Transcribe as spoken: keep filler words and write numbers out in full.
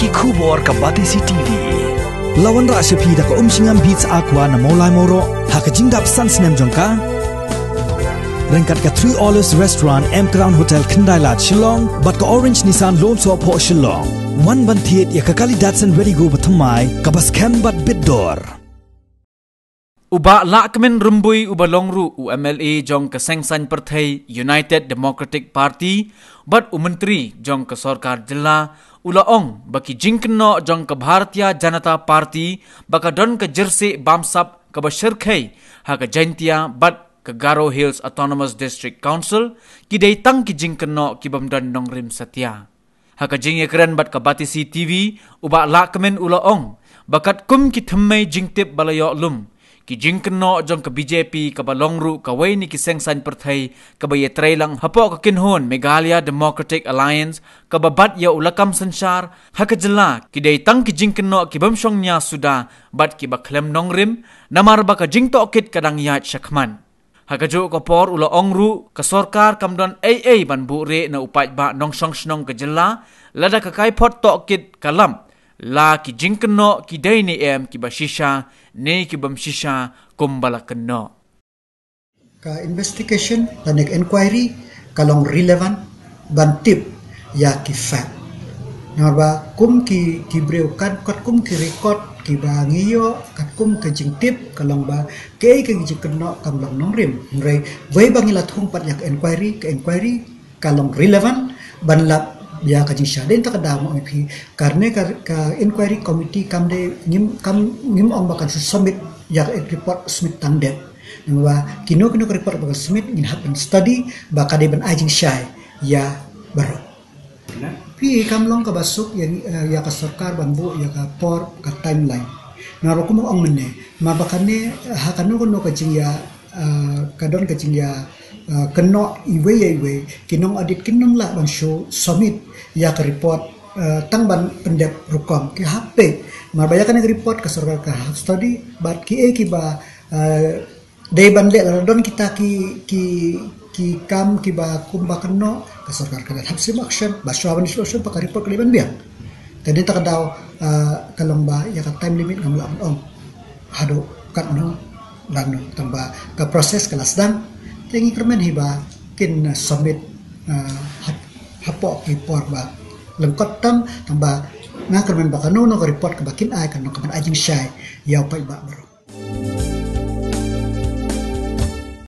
Ki khubor ka Batesi TV. La wanrah sha phi da ka Umshngam Beats Aqua na Mawlai Mawroh ha ka jingdap san snem jong ka. Ryngkat ka Three Olives Restaurant, M Crown Hotel, Khyndai Lad, Shillong, bad ka Orange Nissan Lone Sohphoh, Shillong. Wan ban thied ïa ka kali Datsun Redi-GO bathymmai kaba skhem bad bit dor. U Bah Lahkmen Rymbui uba long ruh u MLA jong ka seng saiñ pyrthei United Democratic Party bad u Myntri jong ka Sorkar Jylla u la ong ba ki jingkynnoh jong ka Bharatiya Janata Party ba ka don ka jyrsieh bamsap kaba shyrkhei ha ka Jaintia bad ka Garo Hills Autonomous District Council ki dei tang ki jingkynnoh ki bym don nongrim satia. Ha ka jingïakren bad ka Batesi TV, u Bah Lahkmen u la ong ba katkum ki thymmei jingtip ba la ïoh lum, ki jingkynnoh jong ka BJP kaba long ruh kawei na ki seng saiñ pyrthei kaba ïatreilang hapoh ka kynhun Meghalaya Democratic Alliance kaba bat ïa u lakam synshar ha ka jylla ki dei tang ki jingkynnoh ki bym shong nia suda bad kiba khlem nongrim, namar ba ka jingtohkit ka dang ïaid shakhmat. Ha kajuh ka por u la ong ruh ka sorkar kam don ei ei ban buhrieh na u paidbah nongshong shnong ka jylla lada ka kaiphod tohkit ka lap, la ki jingkynnoh ki dei ne em kiba shisha ne ki bym shisha kumba la kynnoh. Ka investigation lane ka inquiry ka long relevant ban tip ïa ki fact. Namar ba kum ki, ki briew kat, katkum ki record kiba ngi ïoh, katkum ka jingtip ka long ba kaei ka jingkynnoh kam long nongrim. Hynrei wei ba ngi la thung pat ïa ka inquiry, ka inquiry ka long relevant ban lap ïa ka jingshai. Dei na kata ka daw ma ong ïa phi, kane ka, ka inquiry committee kam dei, ngim, kam, ngim ong ba kan shu submit ïa ka report, submit tang dep. Namar ba kino kino ka report ba kan submit ngin hap ban study ba ka dei ban ai jingshai ïa baroh. Phi, kam long kaba suk ïa, eh, ïa ka sorkar ban buh ïa ka por, ka timeline. Namar ba kum ong mynne, namar ba kane, ha kano kano ka jingïa, eh, ka don ka jingïa, eh, kynnoh iwei ïa iwei, ki nong audit kin ym lah ban shu submit ïa ka report, eh, tang ban pyndep rukom, ki hap peit. Namar ba ïa kane ka report ka sorkar ka hap study bad kiei kiba, eh, dei ban leh, lada don kita ki, ki, ki kam kiba kumba kynnoh, ka sorkar ka dei hap shim action, bad shuwa ban shim action pat ka report ka dei ban biang. Te dei na kata ka daw, ah, ka long ba ïa ka time limit ngam lah ban ong haduh katno lano, tang ba ka process ka la sdang. Te ngi kyrmen hi ba kin, ah, submit, ah, hap, hapoh ki por ba lyngkot tam, tang ba nga kyrmen ba kano kano ka report kaba kin ai kan long kaban ai jingshai ïa u paidbah baroh.